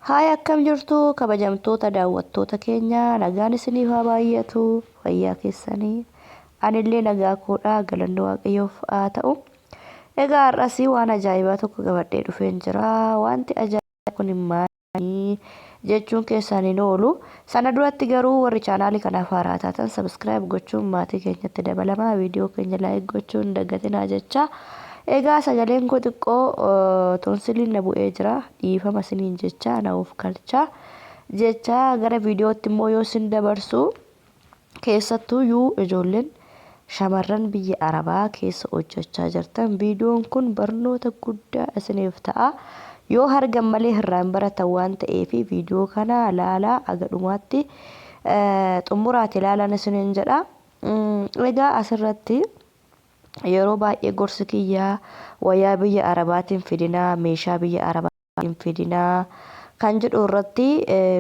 Haay akkam jirtu kabajamtoota daawwattoota keenya, nagaan isiniif haa baay'atu, fayyaa keessanii? Anillee nagaa koodha, galanni Waaqayyoof haa ta'u. Egaa har'as waan ajaa'ibaa tokko qabadhee dhufeen jira. Wanti ajaa'ibaa kun maali jechuun keessaan hin oolu. Sana duratti garuu warri chaanaalii kanaaf haaraa taatan subscribe gochuun maatii keenyatti dabalamaa, viidiyoo keenya like gochuun hin dagatinaa jecha. Egaa sagaleen koo xiqqoo tonsiliin na bu'ee jira, dhiifama isiniin jecha, na of kalcha jecha. Gara viidiyootti immoo yoo isin dabarsu, keessattuuyyuu ijoolleen shamarran biyya Arabaa keessa hojjechaa jirtan, viidiyoon kun barnoota guddaa isiniif ta'a. Yoo hargan malee irraa hin baratan waan ta'eef, viidiyoo kana laalaa, aga dhumaatti xumuraati ilaalan isiniin jedha. Egaa asirratti yeroo baay'ee gorsi kiyyaa wayyaa biyya Arabaatiin fidinaa, meeshaa biyya Arabaatiin fidinaa kan jedhu irratti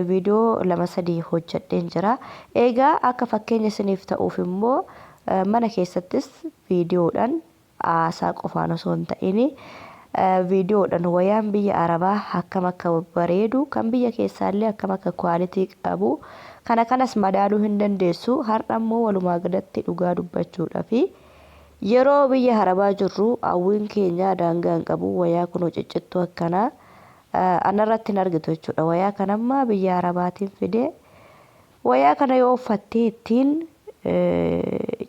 viidiyoo lama sadii hojjedheen jira. Egaa akka fakkeenya isiniif ta'uuf immoo mana keessattis viidiyoodhaan, haasaa qofaan osoo hin ta'in viidiyoodhaan, wayaan biyya Arabaa akkam akka bareedu, kan biyya keessaallee akkam akka kwaalitii qabu, kana kanas madaaluu hin dandeessu. Har'a immoo walumaa galatti dhugaa dubbachuudhafi, yeroo biyya Arabaa jirru hawwiin keenya daangaa hin qabu. Wayaa kunoo ciccittuu akkanaa anarratti hin argitu jechuudha. Wayaa kana amma biyya Arabaatiin fide. Wayaa kana yoo uffattee ittiin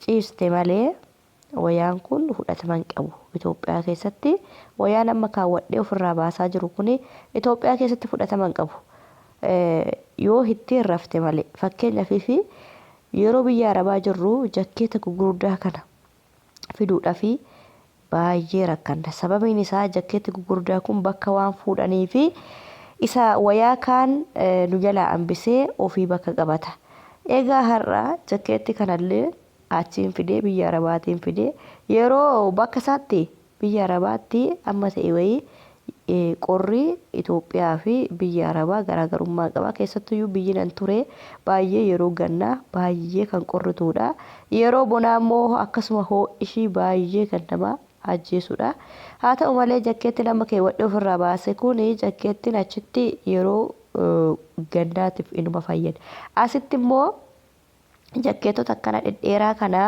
ciiste malee wayaan kun fudhatama hin qabu. Itoophiyaa keessatti wayaan amma kaawwadhee ofirraa baasaa jiru kun Itoophiyaa keessatti fudhatama hin qabu. Yoo ittiin rafte malee. Fakkeenyaaf fi yeroo biyya Arabaa jirru jakkeeta gugurdaa kana fiduudhaaf baay'ee rakkanna. Sababiin isaa jakkeetti gugurdaa kun bakka waan fuudhanii fi isa wayaa kaan nu jalaa hambisee ofii bakka qabata. Egaa har'a jakkeetti kanallee achiin fidee, biyya Arabaatiin fidee, yeroo bakka isaatti biyya Arabaatti amma ta'e wayii qorri Itoophiyaa fi biyya Arabaa garaagarummaa qaba. Keessattuyyuu biyyi nan ture baay'ee yeroo gannaa baay'ee kan qorrituudha. Yeroo bonaa immoo akkasuma ho'ishii baay'ee kan nama ajjeesudha. Haa ta'u malee jakkeettiin amma keewwadhee ofirraa baase kun jakkeettiin achitti yeroo gannaatiif inuma fayyada. Asitti immoo jakkeetota akkana dhedheeraa kana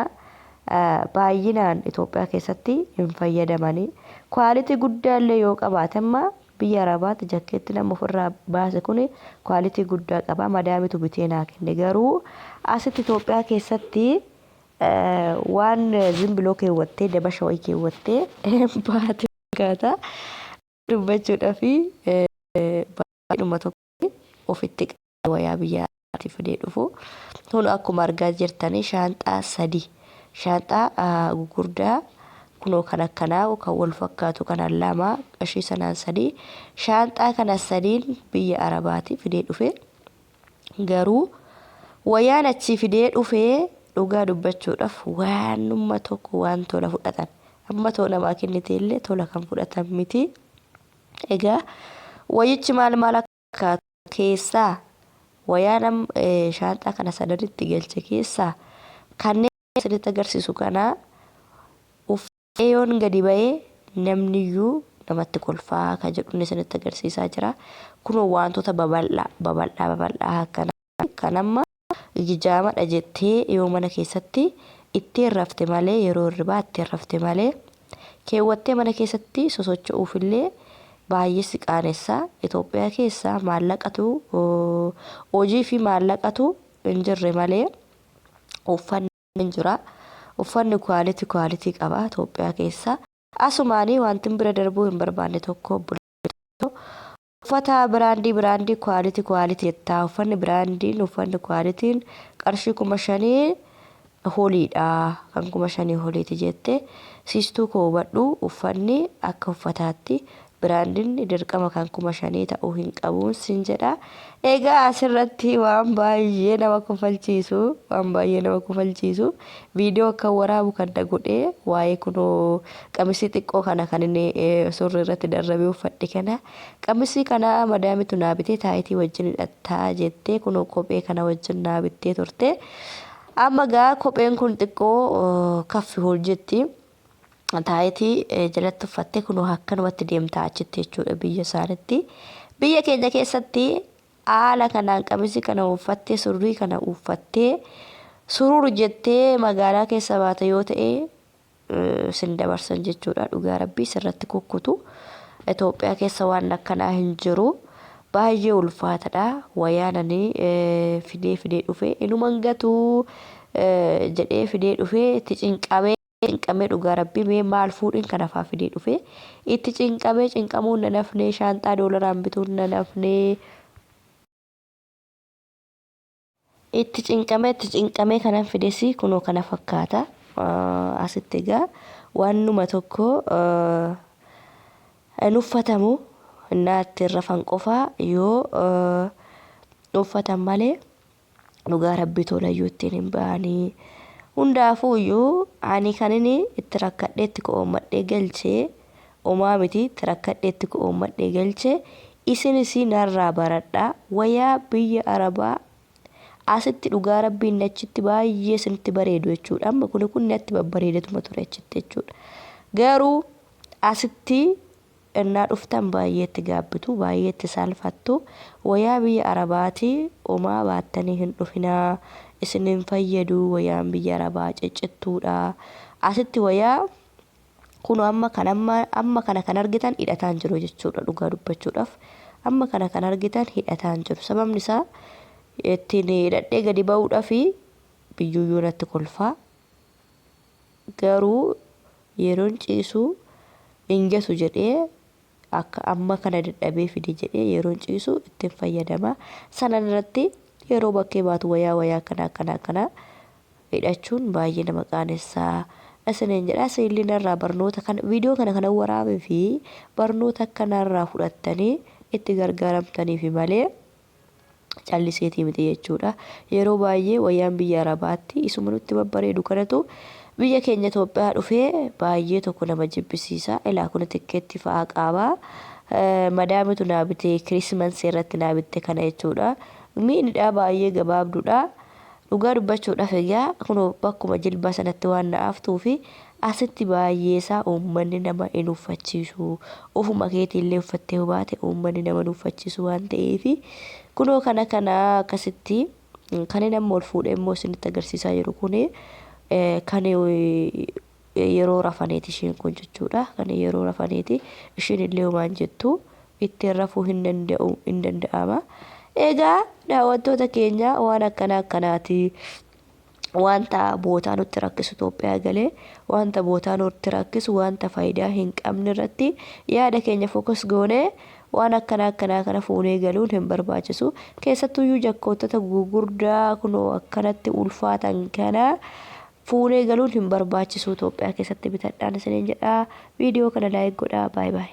baay'inaan Itoophiyaa keessatti hin fayyadamani. Kwaalitii guddaa illee yoo qabaate, amma biyya Arabaatti jakkeetti nama ofirraa baase kun kwaalitii guddaa qaba. Madaamitu bitee naa kenne. Garuu asitti Itoophiyaa keessatti waan zimbiloo keewwattee, dabasha wayii keewwattee baate fakkaata. Dubbachuudhaaf baay'inuma tokko ofitti wayaa biyya Arabaatti fidee dhufu. Kun akkuma argaa jirtanii shaanxaa sadi, shaanxaa gugurdaa kunoo kan akkanaa kan wal fakkaatu kana lama, qarshii sanaan sadii, shaanxaa kana sadiin biyya Arabaati fidee dhufe. Garuu wayaan achii fidee dhufee dhugaa dubbachuudhaaf waanuma tokko waan tola fudhatan, amma too namaa kennite illee tola kan fudhatan miti. Egaa wayichi maal maal akka keessaa wayaa nam shaanxaa kana sadanitti galche keessaa kanneen isinitti agarsiisu kana uffadhee yoon gadi ba'e namniyyuu namatti kolfaa ka jedhu inni isinitti agarsiisaa jira. Kunoo wantoota babal'aa babal'aa babal'aa akkana kan amma gijaamadha jettee yoo mana keessatti ittiin rafte malee, yeroo hirribaa ittiin rafte malee, keewwattee mana keessatti sosocho'uuf illee baay'ee si qaanessa. Itoophiyaa keessa maallaqatu, hojii fi maallaqatu hin jirre malee uffanni hin jira. Uffanni kwaaliti kwaaliti qaba Itoophiyaa keessa. Asumaanii wantin bira darbuu hin barbaanne tokko, uffata biraandii biraandii, kwaaliti kwaaliti jettaa, uffanni biraandiin, uffanni kwaalitiin qarshii 5,000 holiidha, kan 5,000 holiiti jette. Siistuu koo, hubadhu, uffanni akka uffataatti biraandiin dirqama kan 5,000 ta'uu hin qabuun sin jedha. Egaa asirratti waan baay'ee nama kofalchiisu, waan baay'ee nama kofalchiisu, viidiyoo akka waraabu kan na godhe waa'ee kunoo qamisii xiqqoo kana kan inni surrii irratti darrabee uffadhe kana. Qamisii kana madaamitu naa bitee, taayitii wajjin hidhattaa jettee kunoo kophee kana wajjin naa bittee turte. Amma gaa kopheen kun xiqqoo kaffi hojjetti. Taayitii jalatti uffattee kunoo akkanumatti deemtaa achitti jechuudha biyya isaanitti. Biyya keenya keessatti haala kanaan qamisii kana uffattee surrii kana uffattee surur jettee magaalaa keessa baata yoo ta'e sin dabarsan jechuudha. Dhugaa rabbii sirratti kukkutu. Itoophiyaa keessa waan akkanaa hin jiru. Baay'ee ulfaatadha. Wayaan ani fidee fidee dhufe inuman gatuu jedhee fidee dhufe itti cinqamee cinqamee dhugaa rabbii mee maal fuudhin kana faa fidee dhufe itti cinqamee cinqamuun na nafnee shaanxaa doolaraan bituun na nafnee itti cinqamee itti cinqamee kanan fidesi kunoo kana fakkaata. Asitti egaa waanuma tokko hin uffatamu innaa ittiin rafan qofaa yoo uffatan malee dhugaa rabbii tolayyuu ittiin hin ba'anii. Hundaafuu iyyuu ani kan inni itti rakkadhee itti ko'oommadhee galchee omaa miti itti rakkadhee itti ko'oommadhee galche isinis narraa baradhaa wayaa biyya arabaa asitti dhugaa rabbiin achitti baay'ee isinitti bareedu jechuudha. Amma kuni kun natti babbareedetuma ture achitti jechuudha. Garuu asitti ennaa dhuftan baay'ee itti gaabbitu, baay'ee itti saalfattu. Wayaa biyya Arabaati omaa baattanii hin dhufinaa. Isin hin fayyadu wayaan biyya Arabaa ciccittuudha. Asitti wayaa kunoo amma kan amma amma kana kan argitan hidhataan jiru jechuudha dhugaa dubbachuudhaaf. Amma kana kan argitan hidhataan jiru. Sababni isaa ittiin hidhadhee gadi ba'uudhaaf biyyuuyyuu natti kolfaa. Garuu yeroon ciisu hin gatu jedhee akka amma kana dadhabee fide jedhee yeroon ciisu ittin fayyadama. Sanan irratti yeroo bakkee baatu wayaa wayaa akkanaa akkanaa akkanaa hidhachuun baay'ee nama qaanessa isiniin jedha. Isinillee narraa barnoota kana viidiyoo kana kanan waraabee fi barnoota akka narraa fudhattanii itti gargaaramtaniifi malee calliseetii miti jechuudha. Yeroo baay'ee wayyaan biyya Arabaatti isuma nutti babbareedu kanatu biyya keenya Itoophiyaa dhufee baay'ee tokko nama jibbisiisa. Ilaa kun tikkeetti fa'aa qaaba. Madaamitu naa bitee kirismansii irratti naa bitte kana jechuudha. Miinidha baay'ee gabaabduudha. Dhugaa dubbachuudhaaf egaa kunoo bakkuma jilbaa sanatti waan na aftuufi asitti baay'eesaa uummanni nama hin uffachiisu. Ofuma keetiillee uffattee yoo baate uummanni nama hin uffachiisu waan ta'eefi kunoo kana kana akkasitti kan inni amma ol fuudhee immoo isinitti agarsiisaa jiru kuni kan yeroo rafaneeti isheen kun jechuudha. Kan yeroo rafaneeti isheen illee homaan jettu ittiin rafuu hin danda'u hin danda'ama. Egaa daawwattoota keenya waan akkana akkanaati. Wanta bootaa nutti rakkisu Itoophiyaa galee wanta bootaa nutti rakkisu wanta faayidaa hin qabne irratti yaada keenya fokus goonee waan akkana akkanaa kana fuunee galuun hin barbaachisu. Keessattuyyuu jakkoottota gugurdaa kunoo akkanatti ulfaatan kana fuunee galuun hin barbaachisuu Itoophiyaa keessatti bitadhaan isiniin jedha. Viidiyoo kana like godhaa. Baay baay.